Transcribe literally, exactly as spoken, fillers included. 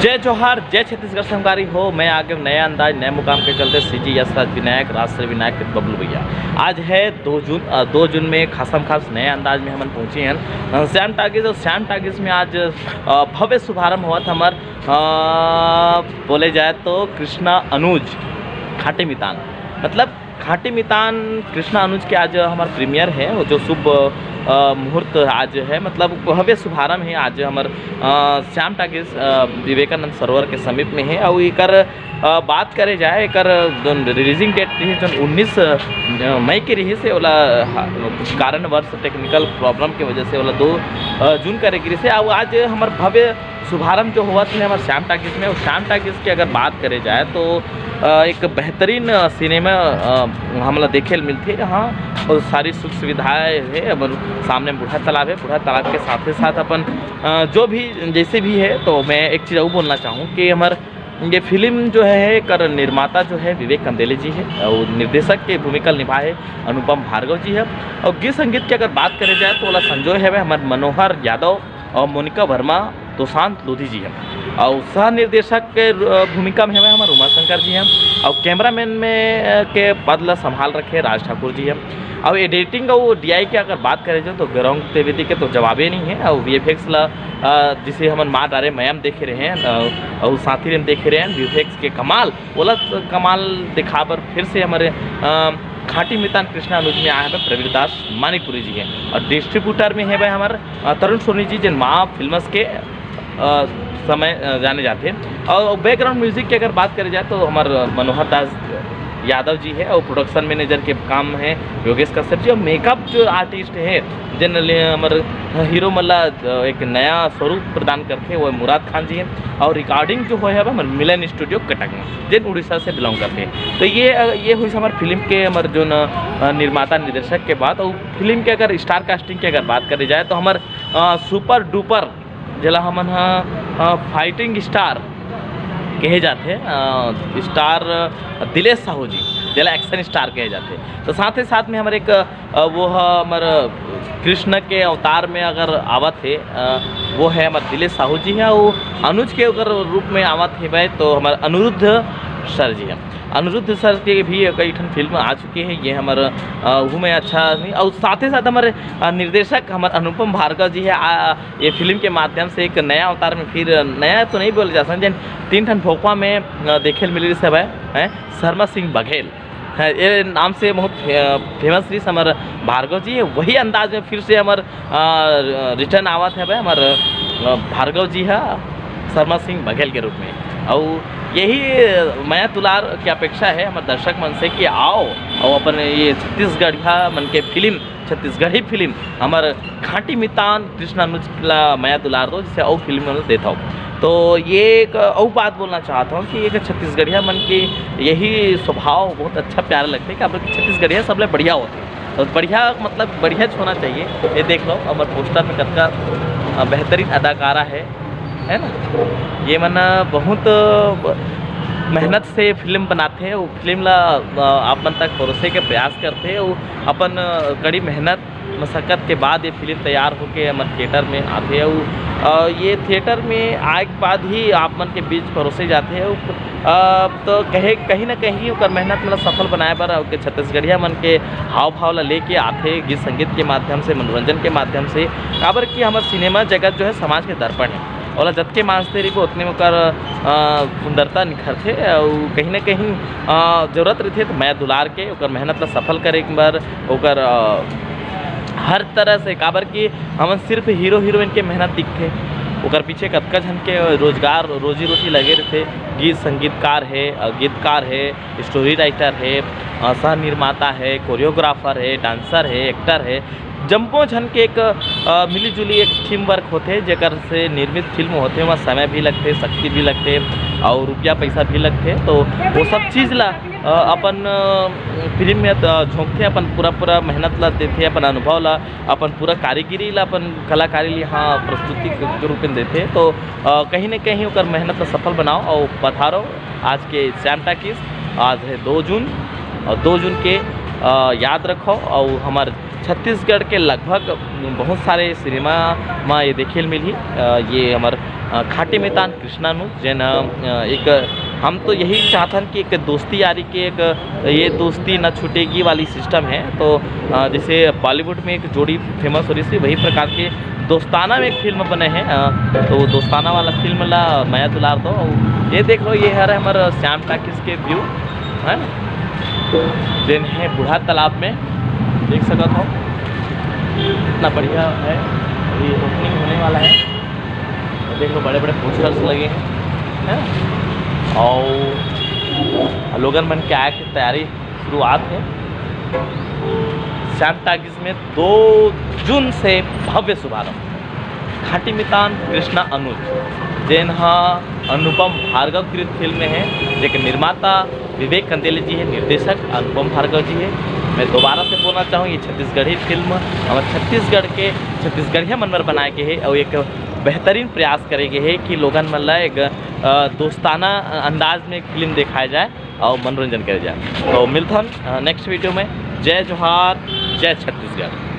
जय जोहार, जय छत्तीसगढ़ संगवारी हो। मैं आ गए नया अंदाज, नए मुकाम के चलते। सीजी यशराज विनायक, राजश्री विनायक, बबलू भैया। आज है दो जून। अ, दो जून में खासम खास नए अंदाज में हमन पहुँचे हैं, अ, श्याम टाकीज। और श्याम टाकीज में आज, अ, भव्य शुभारंभ होवत हमर, अ, बोले जाए तो कृष्णा अनुज खाटी मितान, मतलब खाटी मितान कृष्णा अनुज के आज हमार प्रीमियर है, वो जो शुभ, अ, मुहूर्त आज है, मतलब भव्य शुभारंभ है आज हमार, अ, श्याम टाकीज, अ, विवेकानंद सरोवर के समीप में है। और एकर, अ, बात करे जाए, एकर जोन रिलीजिंग डेट रही, जोन उन्नीस, अ, मई के रही से, ओला, हा, कुछ कारणवश, टेक्निकल प्रॉब्लम के वजह से ओला दो, अ, जून करे गिरी से। और आज हमार भव्य शुभारंभ जो हुआ था हमारे श्याम टाकीज में, और श्याम टाकीज की अगर बात करे जाए तो, अ, एक बेहतरीन, अ, सिनेमा, अ, हमला देखे ल मिलथे। हाँ, और सारी सुख सुविधाएं है, अपन सामने बूढ़ा तालाब है, बूढ़ा तालाब के साथ ही साथ अपन, अ, जो भी जैसे भी है, तो मैं एक चीज़ और बोलना चाहूँ कि हमारे ये फिल्म जो है, एकर निर्माता जो है विवेक कंदेले जी है, और निर्देशक के भूमिका निभाए है अनुपम भार्गव जी है। और गीत संगीत की अगर बात करे जाए तो ओला संजोए हवे हमारे मनोहर यादव और मोनिका वर्मा, सुशांत लोधी जी है। और सह निर्देशक के, अ, भूमिका में हवे हमारे उमा शंकर जी हैं। और कैमरामैन में, अ, के पद ला संभाल रखे राज ठाकुर जी हैं। और एडिटिंग और डीआई के अगर बात करे जाए तो गौरांग द्विवेदी के तो जवाबे नहीं है। और वीएफएक्स ला, अ, जिसे हमन माँ डारे मया म देखे रहे हैं, अ, और साथी रे म देखे रहे हैं वीएफएक्स के कमाल, ओला कमाल दिखा बर फिर से हमारे, अ, खाटी मितान कृष्णा अनुज में आए हैं प्रवीर दास मानिकपुरी जी हैं। और डिस्ट्रीब्यूटर में है भाई हमारे, अ, तरुण सोनी जी, जिन माँ फिल्म्स के, अ, समय, अ, जाने जाते हैं। और बैकग्राउंड म्यूजिक की अगर बात करे जाए तो हमारे मनोहर दास यादव जी है, और प्रोडक्शन मैनेजर के काम है योगेश कश्यप जी, और मेकअप जो आर्टिस्ट है, जिन ले हमारे हीरो मन ला, अ, एक नया स्वरूप प्रदान करते, वो मुराद खान जी हैं। और रिकॉर्डिंग जो होए हवे हमर मिलन स्टूडियो कटक में, जेन उड़ीसा से बिलोंग करते हैं। तो ये, अ, ये हुई हमारे फिल्म के हमारे जो न, अ, निर्माता निर्देशक के बात। और फिल्म के अगर स्टार कास्टिंग की अगर बात करे जाए तो हमारे, अ, सुपर डुपर जेला हमन ह, अ, फाइटिंग स्टार कहे जाथे, अ, स्टार दिलेश साहू जी, जेला एक्शन स्टार कहे जाथे। तो साथ ही साथ में हमारे एक, अ, वो ह हमर कृष्ण के अवतार में अगर आवत हे, अ, वो है हमर दिलेश साहू जी है। वो अनुज के अगर रूप में आवत हे भाई तो हमारे अनिरुद्ध सर जी है। अनिरुद्ध सर के भी कई ठन फिल्म आ चुके हैं, ये हमारे, अ, वो में अच्छा नहीं। और साथ ही साथ हमारे, अ, निर्देशक हमारे अनुपम भार्गव जी है। आ, ये फिल्म के माध्यम से एक नया अवतार में, फिर नया तो नहीं बोले जा सकते, तीन ठन भोकवा में, अ, देखे ल मिली सब है, हैं? शर्मा सिंह बघेल है, ये नाम से बहुत फे-, फेमस रही हमारे भार्गव जी है। वही अंदाज में फिर से हमारे, अ, रिटर्न आवत है भाई हमारे, अ, भार्गव जी है शर्मा सिंह बघेल के रूप में। और यही मया दुलार की अपेक्षा है हमारे दर्शक मन से कि आओ और अपन ये छत्तीसगढ़िया मन के फिल्म, छत्तीसगढ़ी फिल्म हमारे खाटी मितान कृष्णा अनुज ला मया दुलार दो, जिसे अउ फिल्म में देता हूँ। तो ये एक अउ बात बोलना चाहता हूँ कि एक छत्तीसगढ़िया मन के यही स्वभाव बहुत अच्छा प्यारा लगता है कि आप लोग छत्तीसगढ़िया सबले बढ़िया होते हैं। तो बढ़िया मतलब बढ़िया होना चाहिए। ये देख लो, हमारे पोस्टर में कतका, अ, बेहतरीन अदाकारा है, है ना? ये मन बहुत, अ, मेहनत से फिल्म बनाते हैं, वो फिल्म ला, अ, आप मन तक परोसे के प्रयास करते हैं, वो अपन, अ, कड़ी मेहनत मशक्कत के बाद ये फिल्म तैयार होके हमर थिएटर में आथे। अउ, अ, ये थिएटर में आए के बाद ही आप मन के बीच परोसे जाथे। अउ, अ, तो कहे, कहीं ना कहीं ओकर मेहनत मतलब सफल बनाए बर ओके छत्तीसगढ़िया मन के हाव भाव ला लेके आथे, गीत संगीत के माध्यम से, मनोरंजन के माध्यम से। काबर कि हमर सिनेमा जगत जो है समाज के दर्पण है, ओला जतके मांजते रहिबो ओतने ओकर, अ, सुंदरता निखरथे। अउ कहीं ना कहीं, अ, जरूरत रहिथे तो मया दुलार के, ओकर मेहनत ला सफल करे बर, ओकर, अ, हर तरह से, काबर कि हमन सिर्फ हीरो हीरोइन के मेहनत दिखथे, ओकर पीछे कतका झन के रोजगार, रोजी रोटी लगे रहिथे। गीत संगीतकार है, अ, गीतकार है, स्टोरी राइटर है, अ, सह निर्माता है, कोरियोग्राफर है, डांसर है, एक्टर है, जम्मो झन के एक, अ, मिली जुली एक टीम वर्क होथे, जेकर से निर्मित फिल्म होथे, ओमा समय भी लगथे, शक्ति भी लगथे अउ रुपया पैसा भी लगथे। तो वो सब चीज ला, अ, अपन, अ, फिल्म में, अ, झोंकथे, अपन पूरा पूरा मेहनत ला देथे, अपन अनुभव ला, अपन पूरा कारीगरी ला, अपन कलाकारी ला यहाँ प्रस्तुति के रूप में देथे। तो, अ, कहीं ना कहीं ओकर मेहनत ला सफल बनाओ अउ पधारो आज के श्याम टाकीज। आज है दो जून, और दो जून के, अ, याद रखो। और हमारे छत्तीसगढ़ के लगभग बहुत सारे सिनेमा में ये देखे ल मिलही। अ, ये हमारे अ, खाटी मितान कृष्णा अनुज, जेन, अ, एक, हम तो यही चाहथन कि एक दोस्ती यारी के एक, ये दोस्ती ना छूटेगी वाली सिस्टम है। तो, अ, जैसे बॉलीवुड में एक जोड़ी फेमस हो रही थी, वही प्रकार के दोस्ताना में एक फिल्म बने हैं। अ, तो दोस्ताना वाला फिल्म ला मया दुलार दो। अउ ये देख लो, ये हरे हमर श्याम टाकीज के व्यू है ना, जेन है बूढ़ा तालाब में, देख सकत हो कितना बढ़िया है। अभी ओपनिंग होने वाला है। देख लो, बड़े बड़े पोस्टर्स लगे हैं, है ना? और लोगन मन के आए के तैयारी शुरुआत है। श्याम टाकीज में दो जून से भव्य शुभारंभ। खाटी मितान कृष्णा अनुज, जेन ह अनुपम भार्गव कृत फिल्म है, जेके निर्माता विवेक कंदेले जी है, निर्देशक अनुपम भार्गव जी है। मैं दोबारा से बोलना चाहूँ, ये छत्तीसगढ़ी फिल्म हमर छत्तीसगढ़ के छत्तीसगढ़िया मन बर बनाए गे हे और एक बेहतरीन प्रयास करे गे हे कि लोगन मन ला एक, अ, दोस्ताना अंदाज में एक फिल्म दिखाया जाए और मनोरंजन करे जाए। तो मिलथन, अ, नेक्स्ट वीडियो में। जय जोहार, जय छत्तीसगढ़।